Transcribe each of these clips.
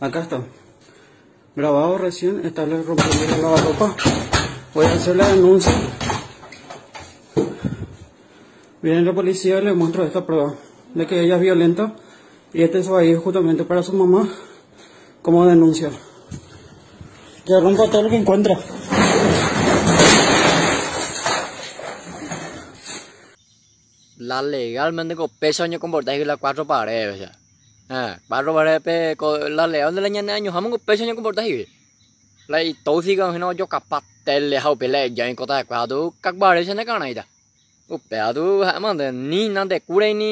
Acá está. Grabado recién, está rompiendo la lavarropa. Voy a hacer la denuncia. Viene la policía y le muestro esta prueba de que ella es violenta y este se va a ir justamente para su mamá como denuncia. Que rompa todo lo que encuentra. La legalmente ko péicha oñekomporta hína la cuatro paredes péicha. Eh, cuatro paredes pe ko la legal de la ñane añoháma ko péicha oñekomporta hína. La itóxica hína ojokapa tele ha upe la eja oikóta hikuái ha tu kakuaréicha ne karãita. Upéva tu ha'éma nde ni nandekúrai ni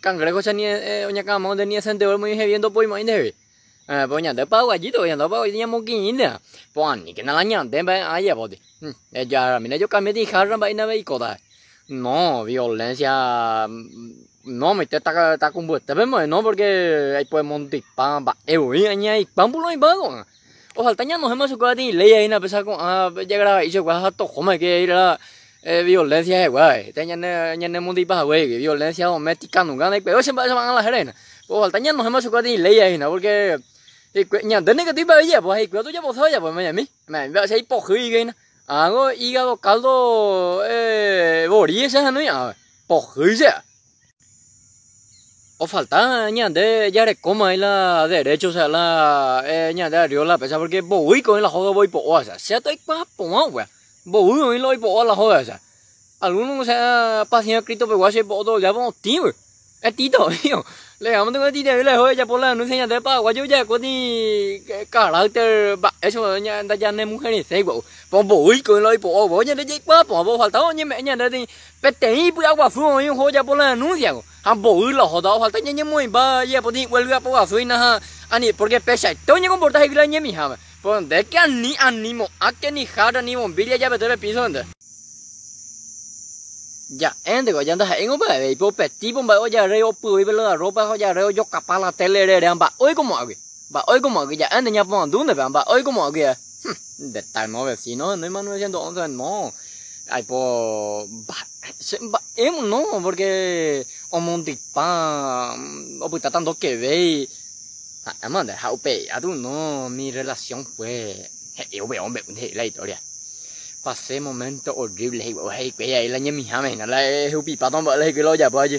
cangrejo-cha ni oñakãmao nde ni encendedor omoĩhevi ndopoimo'ãi ndehegui. Eh, po ñande paraguayito, ñande paraguayito ñamokirirĩnte. Po aníkena la ñande mba'e ajapóti. Ejaramína ejokami jarra mba'e naveikóta. No, violencia no mete takumbyete no porque aipo mondypa mba'e voi añaikuaa mbuloĩmba ko'ág̃a. Osalta ñanohẽma chupe peteĩ ley aína péicha ko'ã jagrava'i chugui ha tohóma que la violencia jegua ñane ñanemondypa hague violencia doméstica nunga ndaikuaái che mba'éicha la héra hína. Osalta ñanohẽma chupe peteĩ ley aína porque ñande nikatu mba'e ojapo ha hikuái ojaposa ojapo mañami. Mba'éicha ipohýi hína. Ág̃a hígado caldo vori che ahenói ág̃a pohýi che. Ofalta ñande jarekóma ahí la derecho, o sea, la ñande arriola péicha porque mboýiko oĩ la hóga oipo'óva, o sea, che toikuaa porã upéva, mboy oĩ la oipo'óva la hóga, o sea, alguno, o sea, pasión Cristo pegua che oipo'o todo el día otĩ pues, etĩta oĩ, legamos otĩta la hóga ojapo la denuncia ñande paraguayo jarekóti carácter mba'éicha ndajanemujeresẽi gua'u, po mboýiko oĩ la oipo'óva, ñande jaikuaa porã, ofalta oñeme'ẽ ñande peteĩ py'aguasu oĩ oho ojapo la denuncia ko. Ha mboy la ohóta ofalta ñañemoĩmba jajapóta huelga poguasu hína ha ani porque peichaite oñekomporta he'i la ñemiháme. Pero nde ke ani animo'ãke ni jarra ni bombilla japete pe piso nde. Ja'énteko aja ndaha'éingo mba'eve ipo pe tipo mba'e ojarréi opyvoi pe la ropa ha ojarréi ojokapa la tele rere ha mba'e oiko mo'ãgui. Mba'e oiko mo'ãgui ja'énte ñaporandu ndépe ha mba'e oiko mo'ãgui. Nde tal no vecino henóima 911 no. Aipo che mba'e no porque omondypa opytáta ndokevéi ha'éma nde ha upéi atu no mi relación fue he'i upe ombe'únte he'i la historia pasé momento horrible he'i he'ikuéi la ñemiháme hína la ehupipáta mba'e la he'ikuéi la ojapo aje.